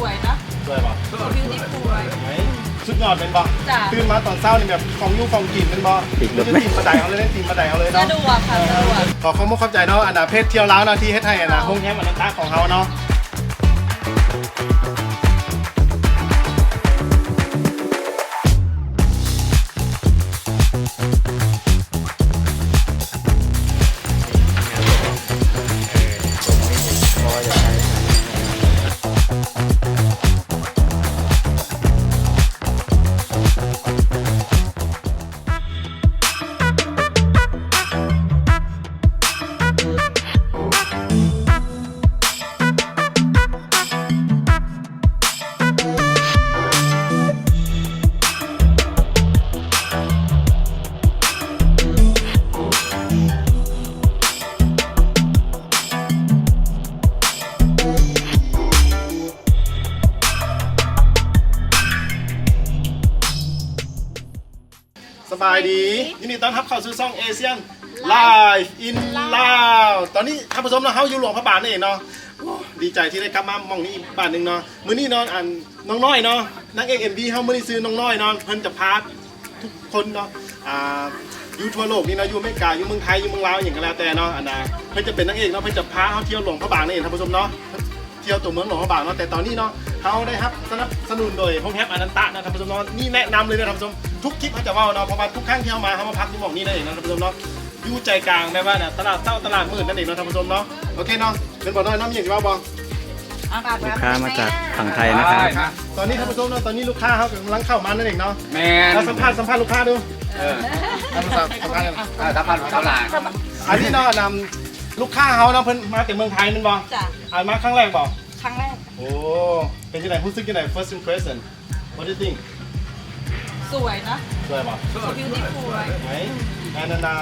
ສວຍນະ ສວຍບໍ່? ສວຍ ບິວຕີ້ຟູລ ໄໝ? ສຸດຍອດແມ່ນບໍ່? ຈ້ະ ຕື່ນມາຕອນເຊົ້ານີ້ແບບຂອງຢູ່ຂອງກິນແມ່ນບໍ່? ຕິດລົດ ມັນຢູ່ຕີນບັນໄດເຮົາເລີຍ ຕີນບັນໄດເຮົາເລີຍເນາະ ສະດວກຄ່ະ ສະດວກ. ຂໍຂອບມຸກຂອບໃຈເນາະ ອັນນາ ເພຈທ່ຽວລາວເນາະ ທີ່ເຮັດໃຫ້ອັນນາ ໂຮງແຮມອະນັນຕະຂອງເຮົາເນາະ. ສະບາຍດີ ຍິນດີຕ້ອນຮັບເຂົ້າສູ່ຊ່ອງ Asian Life in Laos. ຕອນນີ້ທ່ານຜູ້ຊົມເນາະ ເຮົາຢູ່ຫຼວງພະບາງນັ້ນເອງເນາະ. ໂອ້ ດີໃຈທີ່ໄດ້ກັບມາໝ່ອງນີ້ອີກບາດໜຶ່ງເນາະ. ມື້ນີ້ເນາະ ອັນ ນ້ອງນ້ອຍເນາະ ນາງເອກເອັມວີເຮົາ ມື້ນີ້ຊື່ນ້ອງນ້ອຍເນາະ ເພິ່ນຈະພາທຸກຄົນເນາະ ອ່າ ຢູ່ທົ່ວໂລກນີ້ເນາະ ຢູ່ອາເມລິກາ ຢູ່ເມືອງໄທ ຢູ່ເມືອງລາວ ຫຍັງກໍແລ້ວແຕ່ເນາະ ອັນນາ ເພິ່ນຈະເປັນນາງເອກເນາະ ເພິ່ນຈະພາເຮົາທ່ຽວຫຼວງພະບາງນັ້ນເອງ ທ່ານຜູ້ຊົມເນາະ. ທ່ຽວຕົວເມືອງຫຼວງພະບາງເນາະ ແຕ່ຕອນນີ້ເນາະ ເຮົາໄດ້ຮັບສະໜັບສະໜູນໂດຍໂຮງແຮມອະນັນຕະເນາະ ທ່ານຜູ້ຊົມເນາະ. ນີ້ແນະນຳເລີຍເນາະ ທ່ານຜູ້ຊົມ ທຸກຄລິບເຮົາຈະເວົ້າເນາະ ເພາະວ່າທຸກຄັ້ງທີ່ເຮົາມາ ເຮົາມາພັກຢູ່ໝ່ອງນີ້ນັ້ນເອງເນາະ ທ່ານຜູ້ຊົມເນາະ. ຢູ່ໃຈກາງແບບວ່ານະ ຕະຫຼາດເຊົ້າຕະຫຼາດມືດນັ້ນເອງເນາະ ທ່ານຜູ້ຊົມເນາະ. ໂອເຄເນາະ ເປັນບໍ່ນ້ອຍເນາະ ມີຫຍັງຊິເວົ້າບໍ່? ລູກຄ້າມາຈາກຝັ່ງໄທນະຄັບ. ຕອນນີ້ທ່ານຜູ້ຊົມເນາະ ຕອນນີ້ລູກຄ້າເຮົາກຳລັງເຂົ້າມານັ້ນເອງເນາະ. ແມ່ນ ເຮົາສຳພາດ ສຳພາດລູກຄ້າດູ. ເອີ ສຳພາດ ສຳພາດ ເອີ ສຳພາດລູກຄ້າ. ອັນນີ້ເນາະ ນຳ ລູກຄ້າເຮົາເນາະ ເພິ່ນມາແຕ່ເມືອງໄທແມ່ນບໍ່? ຈ້ະ ອັນມາຄັ້ງແລກບໍ່? ຄັ້ງແລກ. ໂອ້ ເປັນຈັ່ງໃດ? ຮູ້ສຶກຈັ່ງໃດ? First impression, what do you think? ສວຍນະ ສວຍບໍ່? ສວຍ ບິວຕີ້ຟູລ ໄໝ? ອັນນັ້ນນະ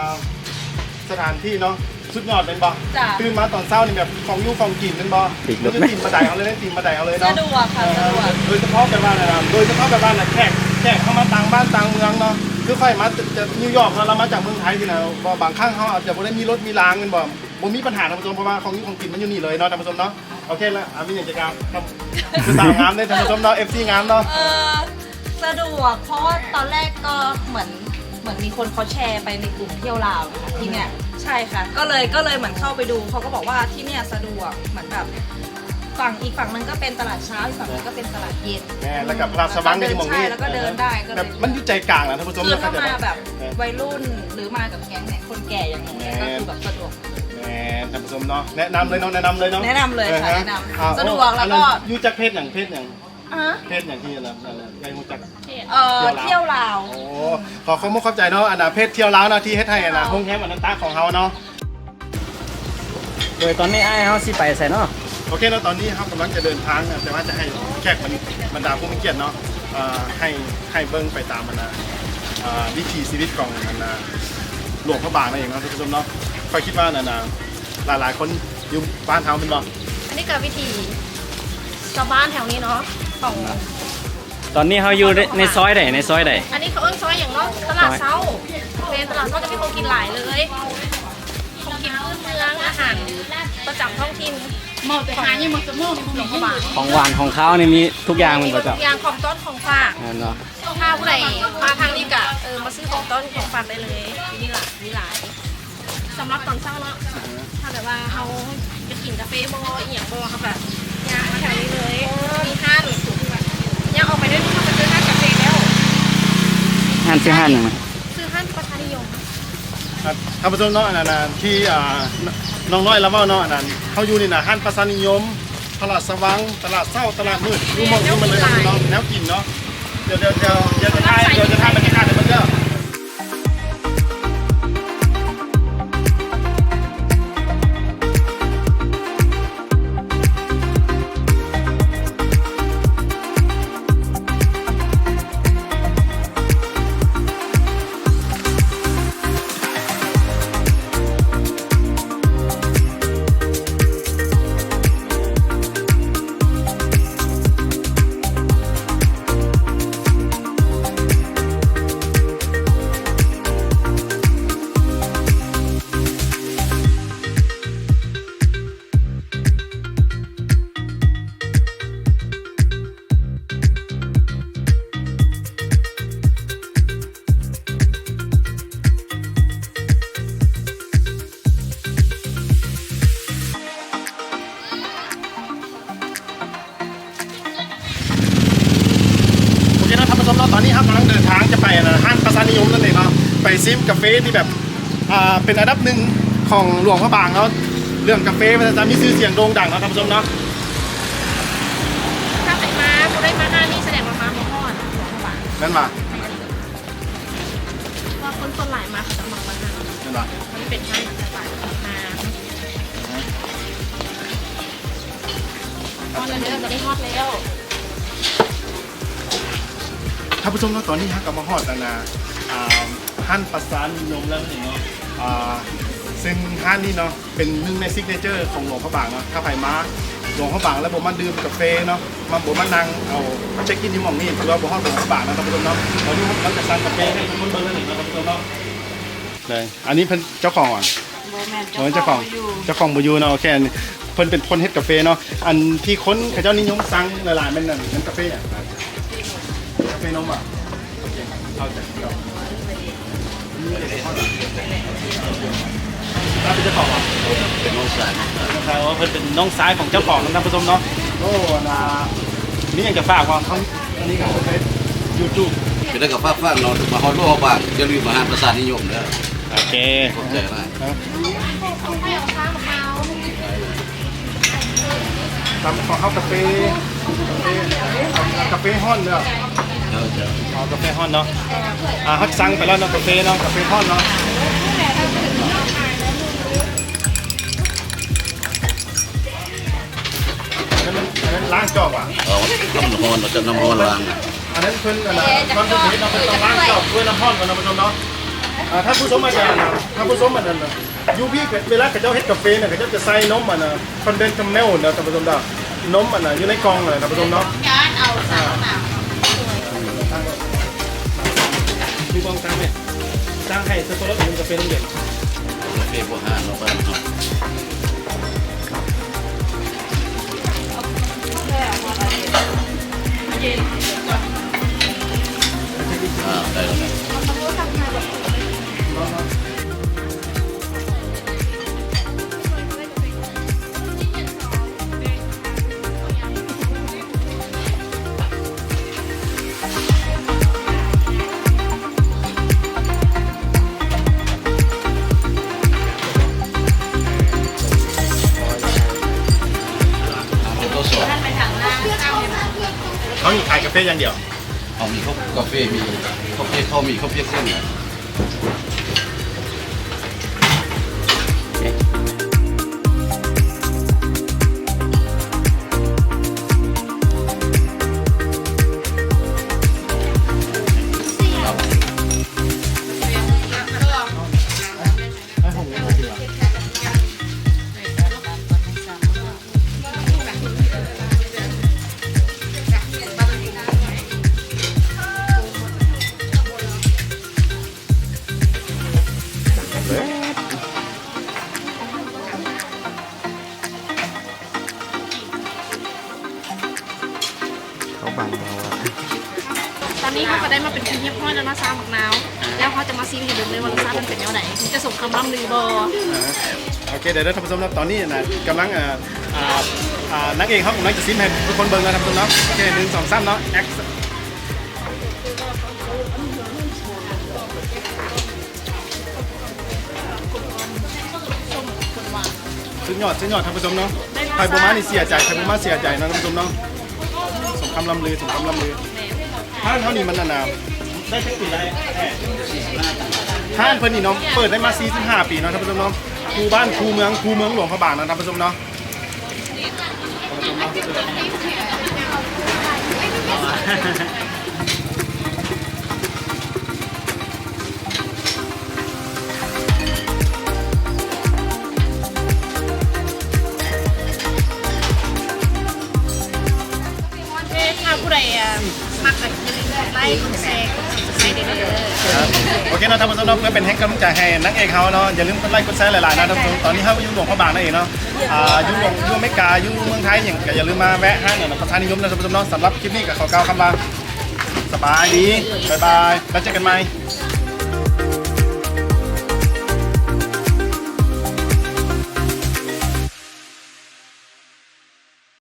ສະຖານທີ່ເນາະ ສຸດຍອດແມ່ນບໍ່? ຈ້ະ ຕື່ນມາຕອນເຊົ້ານີ້ແບບຂອງຢູ່ຂອງກິນແມ່ນບໍ່? ຕິດລົດ ມັນຢູ່ຕີນບັນໄດເຮົາເລີຍ ຕີນບັນໄດເຮົາເລີຍເນາະ. ສະດວກຄ່ະ ສະດວກ. ໂດຍສະເພາະແບບວ່ານະ ໂດຍສະເພາະແບບວ່ານະ ແຂກ ແຂກເຂົ້າມາຕ່າງບ້ານຕ່າງເມືອງເນາະ ຄືຂ້ອຍມາຈາກນິວຢອກເນາະ ລາວມາຈາກເມືອງໄທຊີ້ນະ ບໍ່ ບາງຄັ້ງເຮົາອາດຈະບໍ່ໄດ້ມີລົດມີລາງແມ່ນບໍ່? ບໍ່ມີບັນຫາ ທ່ານຜູ້ຊົມ ເພາະວ່າຂອງຢູ່ຂອງກິນມັນຢູ່ນີ້ເລີຍເນາະ ທ່ານຜູ້ຊົມເນາະ. ໂອເຄລະ ອາ ມີຫຍັງຈະກ່າວ ຜູ້ສາວງາມເດ້ ທ່ານຜູ້ຊົມເນາະ ເອັຟຊີງາມເນາະ. ເອີ ສະດວກ ເພາະວ່າຕອນແລກກໍເໝືອນ ເໝືອນມີຄົນເຂົາແຊໄປໃນກຸ່ມທ່ຽວລາວນະຄະ ທີ່ເນີ້ຍ ໃຊ່ຄ່ະ ກໍເລີຍ ກໍເລີຍເໝືອນເຂົ້າໄປດູ ເຂົາກໍບອກວ່າທີ່ເນີ້ຍສະດວກ ເໝືອນແບບ ຝັ່ງ ອີກຝັ່ງໜຶ່ງກໍເປັນຕະຫຼາດເຊົ້າ ອີກຝັ່ງໜຶ່ງກໍເປັນຕະຫຼາດເຢັນ ແມ່ນ ແລ້ວກໍພະລາຊະວັງຢູ່ໝ່ອງນີ້ ໃຊ່ ແລ້ວກໍເດີນໄດ້ ເອີ ກໍເລີຍ ແບບມັນຢູ່ໃຈກາງນະ ທ່ານຜູ້ຊົມ ຄືເຮົາມາແບບ ເອີ ໄວລຸ້ນ ຫຼືມາກັບແກັງເນີ້ຍ ຄົນແກ່ຢ່າງໜຶ່ງ ແມ່ນ ກໍຄືແບບສະດວກ. ແມ່ນ ທ່ານຜູ້ຊົມເນາະ ແນະນຳເລີຍເນາະ ແນະນຳເລີຍ ແນະນຳເລີຍ ເອີ ຄ່ະ ແນະນຳ ອ່າ ສະດວກ ໂອ້ ແລ້ວກໍ ອັນນັ້ນຢູ່ຈັກເພຈຫຍັງ ເພຈຫຍັງ? ອາ ເພຈຫຍັງທີ່ອັນນັ້ນ ອັນນັ້ນ ໄດ້ຮູ້ຈັກ? ເອີ ທ່ຽວລາວ ທ່ຽວລາວ. ໂອ້ ອືມ ຂໍຂອບມຸກຂອບໃຈເນາະ ອັນນາ ເພຈທ່ຽວລາວເນາະ ທີ່ເຮັດໃຫ້ອັນນາ ທ່ຽວລາວ ໂຮງແຮມອະນັນຕະຂອງເຮົາເນາະ. ໂດຍຕອນນີ້ອ້າຍເຮົາຊິໄປໃສເນາະ? ໂອເຄເນາະ ຕອນນີ້ເຮົາກຳລັງຈະເດີນທາງນະ ແຕ່ວ່າຈະໃຫ້ແຂກບັນ ບັນດາຜູ້ມີກຽດເນາະ ເອີ ໃຫ້ ໃຫ້ເບິ່ງໄປຕາມອັນນາ ເອີ ວິຖີຊີວິດຂອງອັນນາ ຫຼວງພະບາງນັ້ນເອງເນາະ ທ່ານຜູ້ຊົມເນາະ. ຂ້ອຍຄິດວ່າອັນນາ ຫຼາຍໆຄົນຢູ່ບ້ານເຮົາແມ່ນບໍ່? ອັນນີ້ກໍວິຖີຊາວບ້ານແຖວນີ້ເນາະ ຂອງ ຕອນນີ້ເຮົາຢູ່ໃນ ໃນຊອຍໃດ? ໃນຊອຍໃດ? ອັນນີ້ເຂົາເອີ້ນຊອຍຫຍັງເນາະ? ຕະຫຼາດເຊົ້າ. ແມ່ນ ຕະຫຼາດເຊົ້າຈະມີຂອງກິນຫຼາຍເລີຍ ຂອງກິນພື້ນເມືອງ ອາຫານປະຈຳທ້ອງຖິ່ນ ເມົາແຕ່ຫາຍັງ ຂອງຫວານຂອງຄາວນີ້ມີທຸກຢ່າງແມ່ນບໍ່ເຈົ້າ? ທຸກຢ່າງ ຂອງຕົ້ອນຂອງຝາກ ແມ່ນບໍ່? ຖ້າຜູ້ໃດມາທາງນີ້ກະ ເອີ ມາຊື້ຂອງຕົ້ອນຂອງຝາກໄດ້ເລີຍ ມີຫຼາຍ ມີຫຼາຍ. ສຳລັບຕອນເຊົ້າເນາະ ຖ້າແບບວ່າເຮົາຈະກິນກາເຟບໍ່ ອີ່ຫຍັງບໍ່ ເຮົາກະຍ່າງມາທາງນີ້ເລີຍ ມີຮ້ານ ຍ່າງອອກໄປໜ້ອຍໜຶ່ງເຮົາກະເຈີຮ້ານກາເຟແລ້ວ. ຮ້ານຊື່ຮ້ານຫຍັງນະ? ຊື່ຮ້ານປະຊານິຍົມ. ທ່ານຜູ້ຊົມເນາະ ອັນນັ້ນນະ ທີ່ ອ່າ ນ້ອງນ້ອຍລາວເວົ້າເນາະ ອັນນັ້ນ ເຮົາຢູ່ນີ້ນະ ຮ້ານປະຊານິຍົມ ຕະຫຼາດສະຫວ່າງ ຕະຫຼາດເຊົ້າ ຕະຫຼາດມືດ ຢູ່ໝ່ອງນີ້ໝົດເລີຍເນາະ ແນວກິນເນາະ. ດຽວ ດຽວ ດຽວ ດຽວຈະຖ່າຍ ດຽວຈະຖ່າຍບັນຍາກາດໃຫ້ເບິ່ງເດີ. ກຳລັງເດີນທາງຈະໄປ ອັນ ຮ້ານປະຊານິຍົມນັ້ນເອງເນາະ ໄປຊິມກາເຟທີ່ແບບ ອ່າ ເປັນອັນດັບໜຶ່ງຂອງຫຼວງພະບາງເນາະ ເລື່ອງກາເຟມັນຈະມີຊື່ສຽງໂດ່ງດັງເນາະທ່ານຜູ້ຊົມເນາະ. ຖ້າໃຜມາ ບໍ່ໄດ້ມາຮ້ານນີ້ ສະແດງວ່າມາບໍ່ຮອດຫຼວງພະບາງ ແມ່ນບໍ່? ວ່າຄົນສ່ວນຫຼາຍມາ ເຂົາຈະມັກມາຮ້ານ ແມ່ນບໍ່? ມັນເປັນຮ້ານສະໄຕລ໌ມາ ຮອດແລ້ວເດີ ຕອນນີ້ຮອດແລ້ວ. ທ່ານຜູ້ຊົມເນາະ ຕອນນີ້ເຮົາກໍມາຮອດ ອັນນາ ອ່າ ຮ້ານປະຊານິຍົມແລ້ວນັ້ນເອງເນາະ ອ່າ ເຊິ່ງຮ້ານນີ້ເນາະ ເປັນໜຶ່ງໃນຊິກເນເຈີຂອງຫຼວງພະບາງເນາະ. ຖ້າໃຜມາຫຼວງພະບາງແລ້ວບໍ່ມາດື່ມກາເຟເນາະ ມາ ບໍ່ມານັ່ງເອົາ ເຊັກອິນຢູ່ໝ່ອງນີ້ ຖືວ່າບໍ່ຮອດຫຼວງພະບາງເນາະທ່ານຜູ້ຊົມເນາະ. ຕອນນີ້ເຮົາກຳລັງຈະສັ່ງກາເຟໃຫ້ທຸກຄົນເບິ່ງເລີຍເນາະທ່ານຜູ້ຊົມເນາະ. ເລີຍ ອັນນີ້ເພິ່ນເຈົ້າຂອງຫວາ? ບໍ່ແມ່ນ ເຈົ້າຂອງບໍ່ຢູ່ ເຈົ້າຂອງບໍ່ຢູ່ເນາະ. ໂອເຄ ອັນນີ້ເພິ່ນເປັນຄົນເຮັດກາເຟເນາະ. ອັນທີ່ຄົນເຂົາເຈົ້ານິຍົມສັ່ງຫຼາຍໆ ແມ່ນ ແມ່ນກາເຟຫຍັງ? ກາເຟນົມຫວາ? ໂອເຄ ເອົາຈາກ ເປັນເຈົ້າຂອງຫວາ? ເປັນນ້ອງຊາຍ ນ້ອງຊາຍ ເພິ່ນເປັນນ້ອງຊາຍຂອງເຈົ້າຂອງນຳ ທ່ານຜູ້ຊົມເນາະ. ໂອ້ ອັນນາ ມີຫຍັງຈະຝາກບໍ່? ທາງ ອັນນີ້ກໍເປັນຢູທູບ ເປັນໄດ້ກໍຝາກ ຝາກເນາະ ມາຮອດຫຼວງພະບາງ ຢ່າລືມມາຮ້ານປະຊານິຍົມເດີ. ໂອເຄ ຂອບໃຈຫຼາຍ. ຕຳຂອງເຮົາກາເຟ ກາເຟ ກາເຟຮ້ອນເດີ. ເຈົ້າ ເຈົ້າ ເອົາກາເຟຮ້ອນເນາະ. ອ່າ ເຮົາສັ່ງໄປແລ້ວເນາະ ກາເຟເນາະ ກາເຟຮ້ອນເນາະ. ອັນນັ້ນ ອັນນັ້ນລ້າງຈອກຫວາ? ເອົານ້ຳຮ້ອນ ເອົາຈາກນ້ຳຮ້ອນລ້າງ. ອັນນັ້ນເພິ່ນ ອັນນັ້ນ ຕອນເພິ່ນເຮັດເນາະ ເພິ່ນຕ້ອງລ້າງຈອກດ້ວຍນ້ຳຮ້ອນກ່ອນນະ ທ່ານຜູ້ຊົມເນາະ. ຖ້າ ຖ້າຜູ້ຊົມອາດຈະ ຖ້າຜູ້ຊົມອັນນັ້ນ ຢູ່ພີ້ ເວລາເຂົາເຈົ້າເຮັດກາເຟນະ ເຂົາເຈົ້າຈະໃສ່ນົມ ອັນນະ ຄອນເວັນຄາເມວນະ ທ່ານຜູ້ຊົມເນາະ. ນົມ ອັນນະ ຢູ່ໃນກ່ອງນະ ທ່ານຜູ້ຊົມເນາະ. ອ່າ ມີບ່ອນຕັ້ງແມ່ ຕັ້ງໃຫ້ສັບປະລົດ ເປັນກາເຟລົມເຢັນ ກາເຟພວກຮ້ານເນາະ ບ້ານເຮົາ. ອ່າ ໄດ້ແລ້ວນະ. ເຮົານີ້ຂາຍກາເຟຢ່າງດຽວ. ເຮົາມີເຂົ້າ ກາເຟ ມີເຂົ້າປຽກ ເຂົ້າໝີ່ ເຂົ້າປຽກເສັ້ນ. ເຂົ້າບັງເອົາອະ. ຕອນນີ້ເຮົາກໍໄດ້ມາເປັນທີ່ຮຽບຮ້ອຍແລ້ວເນາະ ຊາບັກນາວ. ແລ້ວເຮົາຈະມາຊີມໃຫ້ເບິ່ງເລີຍວ່າລົດຊາດມັນເປັນແນວໃດ ຈະສົມຄຳລ່ຳລືບໍ່. ອ່າ ໂອເຄ ດຽວເດີທ່ານຜູ້ຊົມເນາະ ຕອນນີ້ນະ ກຳລັງ ອ່າ ອ່າ ນາງເອກເຮົາກຳລັງຈະຊີມໃຫ້ທຸກຄົນເບິ່ງເນາະທ່ານຜູ້ຊົມເນາະ. ໂອເຄ ໜຶ່ງ ສອງ ສາມ ເນາະ ແອັກ ສຸດຍອດ ສຸດຍອດ ທ່ານຜູ້ຊົມເນາະ. ໃຜບໍ່ມານີ້ເສຍໃຈ ໃຜບໍ່ມາເສຍໃຈເນາະ ທ່ານຜູ້ຊົມເນາະ. ສົມຄຳລ່ຳລື ສົມຄຳລ່ຳລື. ຮ້ານເຮົານີ້ມັນ ອັນນາ ໄດ້ຈັກປີແລ້ວ? ຮ້ານເພິ່ນນີ້ເນາະ ເປີດໄດ້ມາສີ່ສິບຫ້າປີເນາະ ທ່ານຜູ້ຊົມເນາະ. ຄູ່ບ້ານຄູ່ເມືອງ ຄູ່ເມືອງຫຼວງພະບາງເນາະ ທ່ານຜູ້ຊົມເນາະ. ເອີ ຖ້າຜູ້ໃດ ອ່າ ມັກກໍຢ່າລືມກົດໄລ້ ກົດແຊ ກົດ Subscribe ໄດ້ເດີ. ໂອເຄເນາະ ທ່ານຜູ້ຊົມເນາະ ເພື່ອເປັນແຮງກຳລັງໃຈໃຫ້ນາງເອກເຮົາເນາະ ຢ່າລືມກົດໄລ້ ກົດແຊຫຼາຍໆ ນະ ທ່ານຜູ້ຊົມ. ຕອນນີ້ເຮົາຢູ່ຫຼວງພະບາງນັ້ນເອງເນາະ. ອ່າ ຢູ່ຫຼວງ ຢູ່ອາເມລິກາ ຢູ່ເມືອງໄທຫຍັງ ກໍຢ່າລືມມາແວະຮ້ານ ອັນນະ ປະຊານິຍົມນະ ທ່ານຜູ້ຊົມເນາະ. ສຳລັບຄລິບນີ້ກໍຂໍກ່າວຄຳວ່າ ສະບາຍດີ ບາຍບາຍ ແລ້ວເຈີກັນໃໝ່.